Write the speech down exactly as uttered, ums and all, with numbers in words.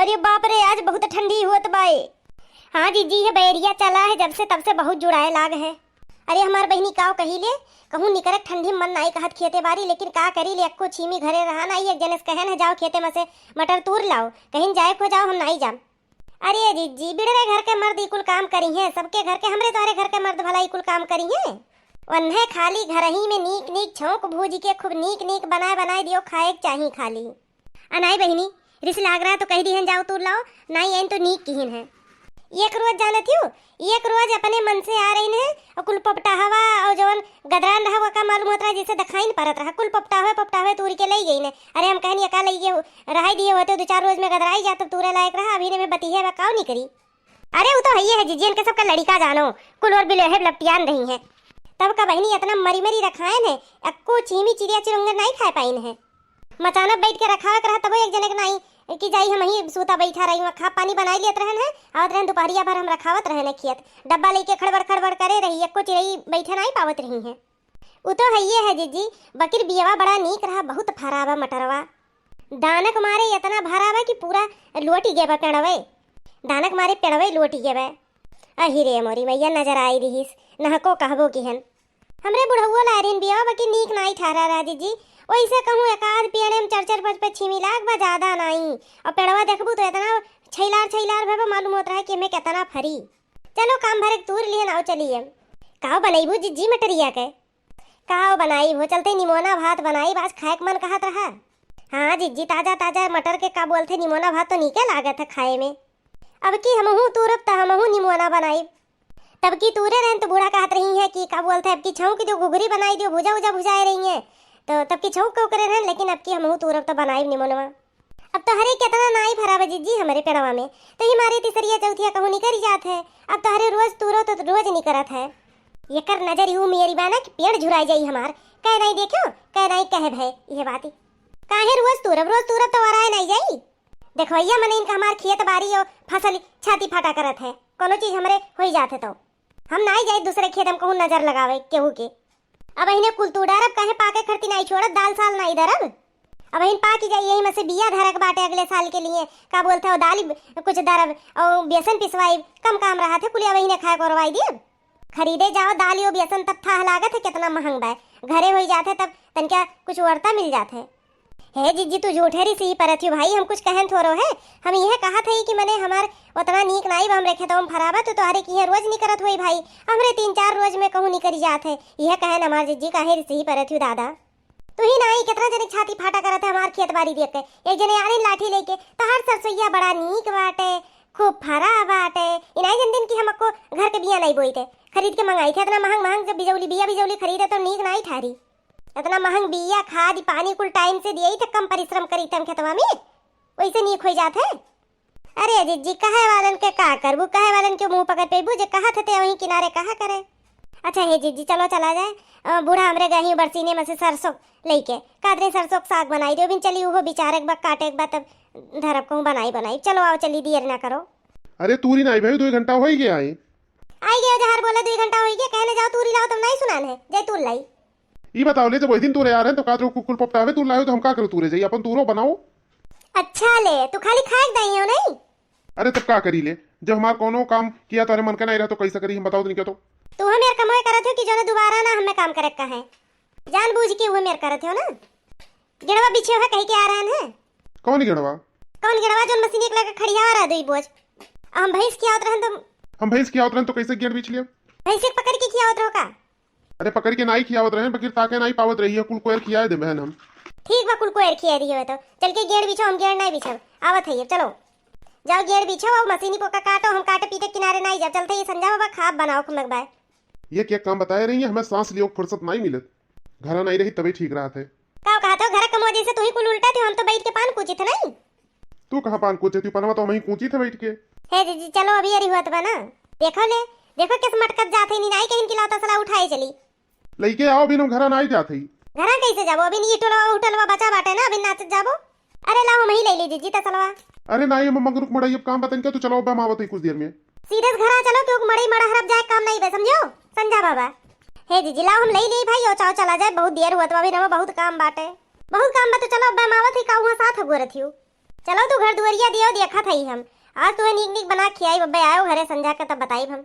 अरे बाप रे, आज बहुत ठंडी होत बाए। हाँ जीजी, ये बैरिया चला है जब से, तब से बहुत जुड़ाए लाग है। अरे हमार बहिनी काव कही ले, कहूँ निकरक ठंडी में मन नाई कहत खेते बारी, लेकिन का करी ले, अक्को छीमी घरे रहा नाई, एक जने से कहन है जाओ खेते में से मटर तूर लाओ, कहिन जाए को जाओ, हम नाई जाम। अरे जीजी, बिड़रे घर के मर्द ई कुल काम करी हैं, सबके घर के, हमरे तोहरे घर के मर्द भला ई कुल काम करी हैं? वन्हे खाली घरही में नीक नीक छौंक भूज के खूब नीक नीक बनाए बनाए दियो, खाए के चाही खाली। अनाई बहिनी, रिस लाग रहा तो कह दिहन जाओ तूर लाओ, नाई आइन तो नीक किहिन है। एक रोज जानत हियो, एक रोज अपने मन से आ रही है और कुल पपटाहवा और जवन गदरान रहा, वका मालूम होत रहा, जैसे दिखाई न परत रहा, कुल पपटाहवे पपटाहवे तूर के लई गई ने। अरे हम कहनी का लई गए हो, रहाई दिए होते दो चार रोज में गदराई जात, तब तूरे लायक रहा, अभी ने में बतिहे बा काव नहीं करी। अरे वो तो हइये है जीजी, इनके सबका लड़िका जानो, कुल और बिलेहे लपटियान रही हैं। तब का बहिनी इतना मरी मरी रखायन है, अक्को चीमी चिड़िया चिरंगन नहीं खाए पाइन है। मचानब बैठ के रखावे के रहा तबो एक जने के नाई कि जाई हम ही सूता बैठा रही, वहाँ खा पानी बनाई लेत रहन है, आवत रहन दुपहरिया भर हम रखावत रहन है खेत, डब्बा लेके खड़बड़ खड़बड़ करे रही, एको चिरई बैठे नाई पावत रही है। उ तो हइये है जीजी, बकिर बियवा बड़ा नीक रहा, बहुत फरा बा मटरवा। दानक मारे इतना भरा बा कि पूरा लोटी गए बा पेड़वे, दानक मारे पेड़वे लोटी गए बा। अहि रे मोरी मैया, नजर आई रहीस, नहको कहबो किहन। हमरे बुढ़उओ लारिन बिया, बाकी नीक नाई ठहरा रहा जीजी। ओइसे कहूँ एकाध पेड़े में चार चार पाँच पाँच छीमी लाग बा, ज्यादा नाई। और पेड़वा देखबू तो इतना छैलार छैलार भे बा, मालूम होत रहा कि एमे कितना फरी। चलो काम भरे के तूर लिहन, आओ चलिए। काव बनैबू जीजी मटरिया के? काव बनाई हो, चलते निमोना भात बनाई, आज खाए के मन कहत रहा। हाँ जीजी, ताजा ताजा मटर के का बोलते निमोना भात तो नीके लागत है खाए में। अब की हमहू तूरब त हमहू निमोना बनाई। तब की तूरे रहन तो बूढ़ा कहत रही है कि का बोलते, अब की छौंक दियो, घुघरी बनाई दियो, भुजा उजा भुजाए रही है, तो तब की छौंक के ओकरे रहन, लेकिन अब की हमहू तूरब तो बनाई निमोनवा। अब तोहरे कितना नाई भरा बा जीजी हमरे पेड़वा में, तो ही मारे तीसरिया चौथिया कहूँ निकरी जात है। अब तोहरे रोज तूरो तो रोज निकरत है। एकर नजर यू मेरी बा ना कि पेड़ झुराई जाई हमार। कह नाई देखो, कह नाई कहे भय, यह बात ही। काहे रोज तूरब, रोज तूरब तो वराए नाई जाई। देखवैया मने इनका हमार खेत बारी और फसल छाती फाटा करत है, कोनो चीज हमरे होई जात है तो हम नाई जाई दूसरे खेत में कहूँ नजर लगावे केहू के। अब इन्हें कुल तू डारब, काहे पाके खरती नाई छोड़त, दाल साल नाई दरब। अब इन पाकी जाई, यही में से बिया धरक बाटे अगले साल के लिए, का बोलते हो, दाल ही कुछ दरब और बेसन पिसवाई, कम काम रहा थे, कुलिया वही ने खाए कोरवाई दियब। खरीदे जाओ दाल यो बेसन तब थाह लागत है कितना महंग बा, घरे होई जात है तब तनका कुछ वर्ता मिल जात है। हे जीजी, तू झूठे रिसी परत हो भाई, हम कुछ कहन थोरो है। हम यह कहत है कि मने हमार उतना नीक नाई बा, हमरे खेतवा में फराबा, तू तोहरे की रोज निकरत होई भाई, हमरे तीन चार रोज में कहूँ निकरी जात है। यह कहन हमार जीजी काहे रिसी परत हो दादा। तू ही नाई, कितना जने छाती फाटा करत है हमार खेत बारी देख के। एक जने आने लाठी लेके, "तहार सरसोईया बड़ा नीक बाटे, खूब फरा बाटे।" इनाई जन दिन की हमको घर के बिया नाई बोई थे, खरीद के मंगाई थे। इतना महंग महंग जब बिजौली, बिया बिजौली खरीदे तो नीक नाई ठारी। इतना महंग बिया, खाद, पानी कुल टाइम से दिए थे, कम परिश्रम करी थे हम खेतवा में, वैसे नीक हो जात है। अरे जीजी, कहे वालन के का करबू, कहे वालन के मुंह पकड़ पेबू, जे कहा थे ते वहीं किनारे कहा करे। अच्छा हे जीजी, चलो चला जाए, अ, बूढ़ा हमरे गही बरसीने में से सरसों लेके, कादरे सरसों के साग बनाई दे, बिन चली उहो बिचारे के बा, काटे के बा, तब धरब कहूँ बनाई बनाई। चलो आओ चली, देर ना करो। अरे तूरी नाई भाई, दो घंटा हो ही गया है। आई गया जहर बोले, दो घंटा हो ही गया, कहने जाओ तूरी लाओ, तुम नहीं सुनान है, जाए तूर लाई। ई बताओ ले, जब वही दिन तोरे आ रहे हैं तो का तो कुकुल पपटावे तू लायो तो हम का करो तूरे जाई, अपन तूरो बनाओ। अच्छा ले, तू खाली खाए के दाई हो नहीं? अरे तब का करी ले, जब हमार कोनो काम किया तोरे मन का नहीं रहा तो कैसे करी हम, बताओ तनिक तो। तू हम यार कमवे करत हो कि जोने दोबारा ना हमें काम करे का है, जान बूझ के वो मेर करत हो ना। गेड़वा बिछे है कहीं के आ रहे हैं। कौन गेड़वा? कौन गेड़वा जोन मशीन एक लगे खड़िया रहा दुई बोझ। हम भैंस खियावत रहन तो हम भैंस खियावत रहन तो कैसे गेड़ बिछ लिया? भैंस के पकड़ के खियावत रहो का? अरे पकड़ के नाई खियावत रहे, बकिर ताके नाई पावत रही है, कुल कोयर खियाए दे बहन हम। ठीक बा, कुल कोयर खिया दिए हो तो चल के गेड़ बिछो, हम गेड़ नाई बिछब। आवत है ये, चलो। जाओ गेड़ बिछो और मशीनी पोका काटो, हम काटे पीटे किनारे नाई जाब। चलते ये संजा बाबा खाब बनाओ खुमक बाय। ये क्या काम बताए रही है, हमें सांस लियो फुर्सत नाई मिलत। घरा नाई रही तबे ठीक रहा थे। का कहा तो घर कमवा जैसे तू ही कुल उल्टा थे, हम तो बैठ के पान कूची थे नहीं। तू कहाँ पान कूचे थी, पनवा तो हम ही कूची थे बैठ के। हे जीजी, चलो अभी अरी हुआ तो बना। देखो ले, देखो किस मटकत जात है, नी नाई कहीं की लाता सला उठाए चली। लइके आओ, अभी हम घरा नाई जात हई। घरा कैसे जाबो? अभी नी टोलवा उठलवा बचा बाटे ना, अभी नाचत जाबो। अरे लाओ, हम ही ले ली जीजी तसलवा। अरे नाई, हम मंगरुक मड़ई अब काम बतन क्या, तू चलो, अब हम आवत हई कुछ देर में। सीधे से घरा चलो, क्योंकि मड़ई मड़ा हरप जाए काम नहीं बे, समझो? संजा बाबा। हे जीजी, लाओ हम ले ली भाई, ओ चाओ चला जाए, बहुत देर हुआ तो अभी ना बहुत काम बाटे। बहुत काम बा तो चलो, अब हम आवत हई, का हुआ साथ हो गोरत हियो। चलो तू घर दुआरिया दियो, देखत हई हम। आज तुहे नीक नीक बना खियाई, बब्बे आयो घरे संझा के तब बताई हम।